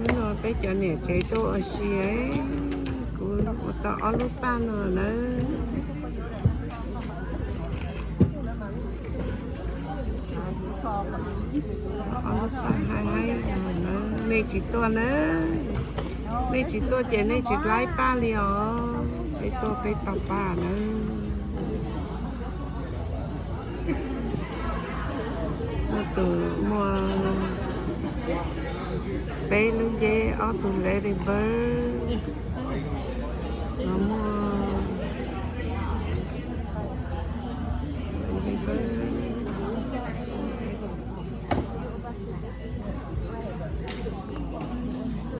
Hnub no peb cov niam tsev tuaj ua si, kuv ua tau ob lub paj no nawb. Ob lub paj haib haib no nawb. Nej tsis tuaj nawb, nej tsis tuaj ces nej tsis dlaib paj li os. Peb tuaj peb tau paj nawb. Muaj tus muaj peb lub nceb, ob tug ladybird, no muaj